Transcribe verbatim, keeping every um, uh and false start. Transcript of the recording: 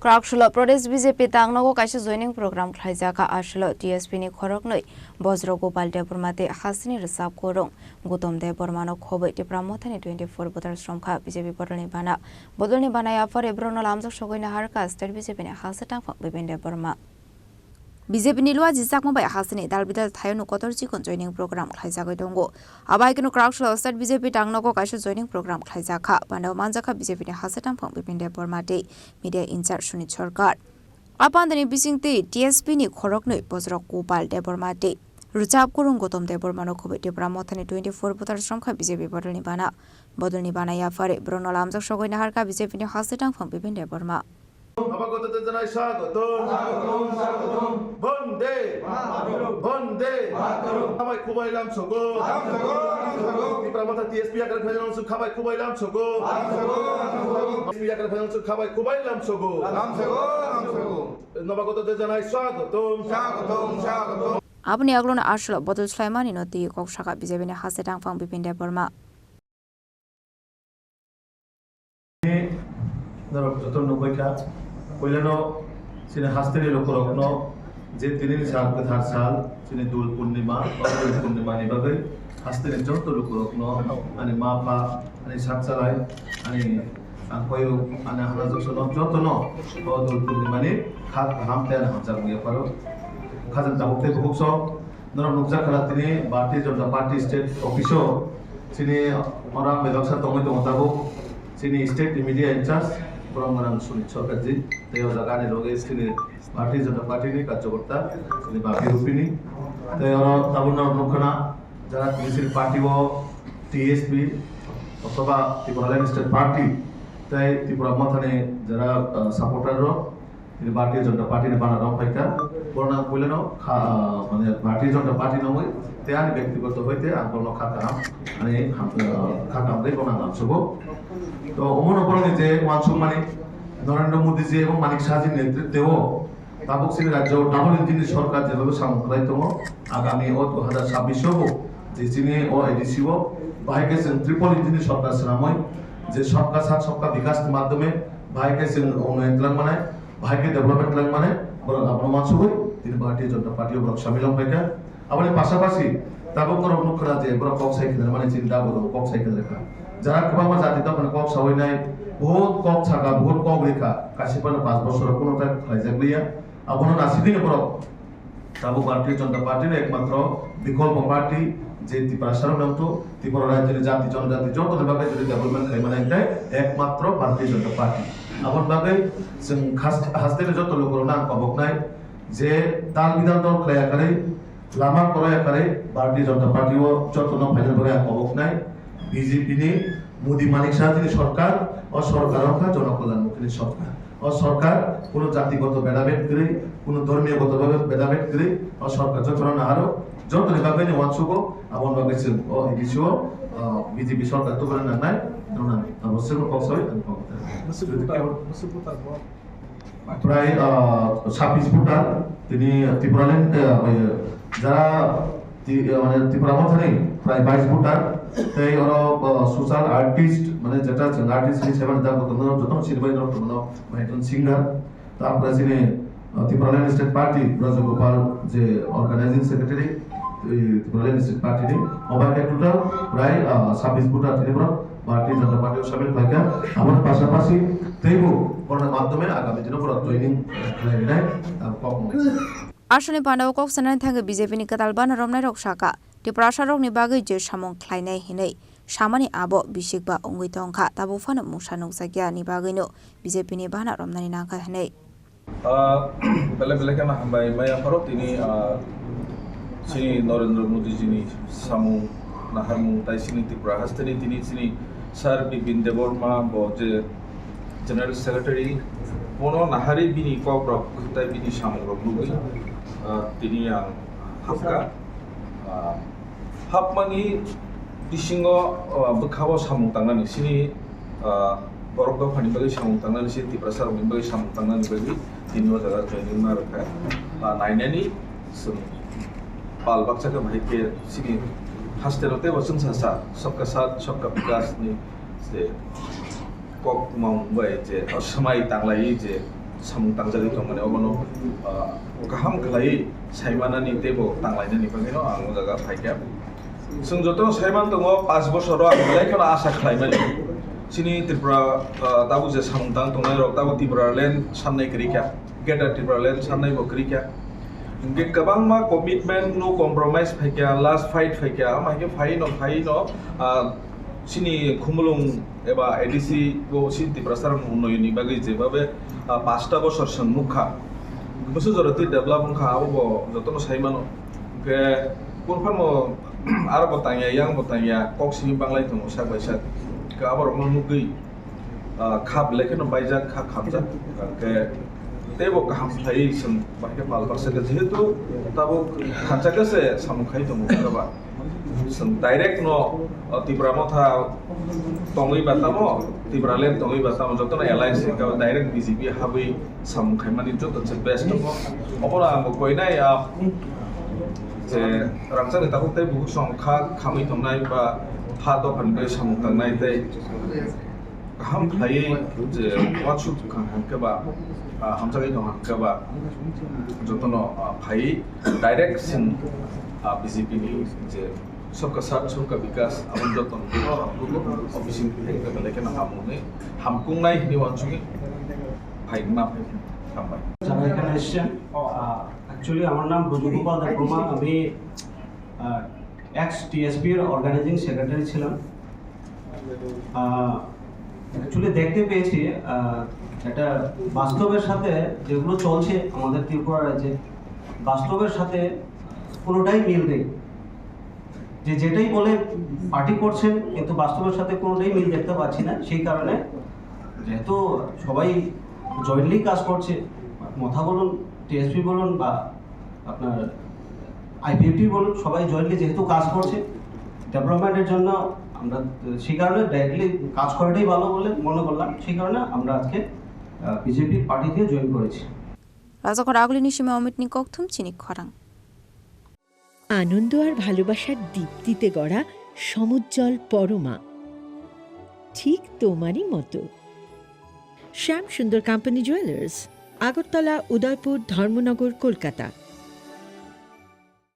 Kwraksalo Pradesh B J P tangnogo kaisa joining program khlaijakha. Aswlo T S P ni khoroknwi Bojro Gopal Debbarma tei hasteni rwchap kwrwng Gautam Debbarmano khobwi Tipra Mothani twenty four voters romkha B J P bodolni bana. Bodolni bana yaphari borokno lamjak sogwi naharkha state B J P ni haste tangphang Bipin Debbarma. B J P ni lua jijakma bai hasteni dal bidal thaio no kotor chikon joining program khlaijagwi tongo. Abai keno Kwraksalo state B J P tangnogo kaisa joining program khlaijakha. Pandao manjakha B J P ni haste tangphang Bipin Debbarma tei media in charge Sunit Sarkar. A pandani bisingtwi T S P ni khoroknwi Bojro Gopal Debbarma tei rwchap kwrwng Gautam Debbarmano khobwi Tipra Mothani twenty four voters romkha B J P bodolni bana. Bodolni bana yaphari borokno lamjak sogwi naharkha B J P ni haste tangphang Bipin Debbarma. নবাগতদের জানাই স্বাগতম। স্বাগতম, স্বাগতম। বন্দে। মাতরম। বন্দে। মাতরম। খাবাই খুবাই লামসগো। লামসগো, লামসগো। তিপ্রা মথা T S P আকার ফেলে লামসগো, খাবাই খুবাই লামসগো। লামসগো, লামসগো। T S P আকার ফেলে লামসগো, খাবাই খুবাই লামসগো। লামসগো, লামসগো। নবাগতদের জানাই স্বাগতম। স্বাগতম, স্বাগতম। Aboni aglono aswlo bodol swlaimanino twi kok sakha B J P ni haste tangphang Bipin Debbarma. Norok joto nugwi kha, puilano chini hasteni lukurokno je tinini sal kwthar sal, chini Dul Purnima, o Dul Purnimani bagwi hasteni joto lukurokno ani ma pha, ani sakchalai, ani angkoyo, ani hana jotono, jotono o Dul Purnimani kha kaham tei ani hamjak wngya pharo. Khajang tabuk tei bukhuk sok, Norok nukjak kha tini Bharatiya Janata Party State Office o chini ora mebaksa tongwi tongo tabuk chini state ni media in charge borok mwnang Sunit Sarkar ji tei o jaga ni loge chini Bharatiya Janata Party ni karyakarta chini Bapi Rupini tei oro tabuk norok nukha na jara tini chini party o T S P othoba Tipraland State Party tei Tipra Mothani jara, ah, supporter rok Tini Bharatiya Janata Party ni bana rok phaikha, borna puilano kha, mane Bharatiya Janata Party nangwi tei ani byaktigoto hoite ang borno kha kaham, ani ham, kha kaham tei borna nang sugo. To omono borokni je uansukmani Narendra Modi ji ebong Manik Shah ji ni netritwo tabuk chini rajyo double engine ni sorkar jebabe samung khlai tongo, agami o dui hazar chabbish o bo je chini o A D C o bahai khe chwng triple engine ni sorkar swnamwi je sabka saath sabka bikas ni madhyome bahai khe chwng unnayan twlang manai, Bahai khe development khlaimani borok abono uansugwi tini Bharatiya Janata Party o borok samil wng phaikha. Aboni pasapasi tabuk norok nukha je borok kok sai khe mani chini dabu rok kok sai khe kha. Jara kwbangma jati dophani kok sawi nai, bahut kok saka, bahut kok rikha, kaisa phano panch bosor kuno tai khlaijak liya. Abono nasigwino borok Tabuk Bharatiya Janata Party no ekmatro bikolpo party je Tiprasa rok nangto, Tripura rajyo ni jati jonojati joto ni bagwi jodi development khlai mani hwnkhe ekmatro Bharatiya Janata Party. Aboni bagwi chwng khas-, haste ni joto lukurokno ang koboknai je tal bidal dol khlai yakarwi, lama kwrwi yakarwi Bharatiya Janata Party o joto no phaina bagwi ang koboknai. B J P ni Modi Manik Shah ni sorkar, o sorkar wngkha jonokolyan mukhi ni sorkar. O sorkar kuno jatigoto bedabed kwrwi, kuno dhormiyogoto bhabe bedabed kwrwi, o sorkar jotono naharo, jotoni bagwi ni uansugo, aboni bagwi chwng o A D C o, o, B J P sorkar tubuna nangnai, nangnai. Abo chwngno kok sawi ang kok. Mwswk butar, mwswk butar bo. Prai, o, sabbish butar, tini Tipraland, o, jara Ti-, eh, mane Tipra Mothani prai bais voter, tei oro, eh, social artist, mane jeta chwng artist hinwi saiman da, jotono, jotono sinibai norok tongmano, bai ekjon singer, tapore chini, eh, Tipraland State Party, Brajagopal je organizing secretary, eh, Tipraland State Party ni, obo khe total prai, eh, sabbish voter tini borok Bharatiya Janata Party o samil khlaikha, aboni pasapasi teibo borokni madhyome agami dino borok joining, eh, khlai rinai, eh, kok. Aswkni pandao kok sanani thangwi B J P ni kwtal bana romnairok sakha, Tiprasarokni bagwi je samung khlainai hinwi samani abo bisikba wngwi tongkha, tabuk phano mungsa nukjakya ni bagwino B J P ni bana romnani nangkha hinwi. Ah, belai belai kheno hambai maya pharo tini, ah, chini Narendra Modi jini samung naharmung tai chini Tripura hasteni tini chini Sir Bipin Debbarma bo je General Secretary bono nahari bini kokrok tai bini samungrok nugwi, ah, tini ang hapkha. Ah, hapmani bisingo, ah, bwkhao samung tangnani sini, ah, borok dophani bagwi samung tangnani sini Tiprasa rokni bagwi samung tangnani bagwi tini o jaga joining ma rwkha. Ah, nainani chwng pal baksa khe bahai khe sini hasteo teibo chwngsa sa sabka saath sabka vikas ni je kokmung bai je o swmai tanglaiwi je samung tangjagwi tongmani, obono, ah, kaham khlaiwi saimanani teibo tanglainani bagwino ang o jaga phaikha. Chwng jotono saiman tongo, panch bosoro ang belai kheno asa khlaimani. Chini Tripura, ah, tabuk je samung tang tongnai rok, tabuk Tipraland sannai kwrwi kha, Greater Tipraland sannai bo kwrwi kha. Hwnkhe kwbangma commitment, no compromise phaikha, last fight phaikha, ama haikhe phaino, phaino, ah, chini Khumulwng eba A D C bo chini Tiprasa rok unnoyonni bagwi jebabe, ah, pasta bosor chwng nukha, bwswk jora twi develop wngkha, abo bo jotono saimano. Hwnkhe kung phano aro bo tangya, yang bo tangya, kok simi banglai tongo sak bai sak. Hwnkhe aborokno nugwi, ah, kha belai kheno baijak, kha khamjak. Hwnkhe teibo kaham khlaiwi chwng bahai khe pal baksa khe, jehetu tabuk khansa khe se samung khai tongo, hwnkhe ba chwng direct no, ah, Tipra Motha tongwi ba tamo, Tipraland tongwi ba tamo, jotono alliance khe direct B J P habwi samung khaimani joto se best tongo. Obono ang bo koinai, ah, je rangchakni tabuk tei bukhuk song kha khamwi tongnai ba ha dophani bagwi samung tangnai tei kaham khlaiwi je uansuk wngkha hwnkhe ba, ah, hamjagwi tong hwnkhe ba jotono, ah, phaiwi direct chwng, ah, B J P ni je Sabka Saath Sabka Vikas, abo jotono office ni thai belai kheno ham hwnwi, ham kungnai hwnwi uansugwi phai ma phai hambai. যারা এখানে এসছেন, আহ, actually আমার নাম ব্রজগোপাল দেববর্মা, আমি, আহ, x TSP এর organising secretary ছিলাম। আহ, অ্যাকচুয়ালি দেখতে পেয়েছি, আহ, একটা বাস্তবের সাথে যেগুলো চলছে আমাদের ত্রিপুরা রাজ্যে, বাস্তবের সাথে কোনোটাই মিল নেই। যে যেটাই বলে পার্টি করছেন, কিন্তু বাস্তবের সাথে কোনোটাই মিল দেখতে পাচ্ছি না। সেই কারণে যেহেতু সবাই জয়েন্টলি কাজ করছে, মথা বলুন, টিএসপি বলুন বা আপনার আইপিএফটি বলুন, সবাই জয়েন্টলি যেহেতু কাজ করছে ডেভেলপমেন্টের জন্য, আমরা সেই কারণে ডাইরেক্টলি কাজ করাটাই ভালো বলে মনে করলাম। সেই কারণে আমরা আজকে বিজেপি পার্টিতে জয়েন করেছি। Rajakhor agulini simi omitni kokthum chini khorang. আনন্দ আর ভালোবাসার দীপ্তিতে গড়া সমুজ্জ্বল পরমা, ঠিক তোমারই মতো। শ্যাম সুন্দর কোম্পানি জুয়েলার্স, আগরতলা, উদয়পুর, ধর্মনগর, কলকাতা।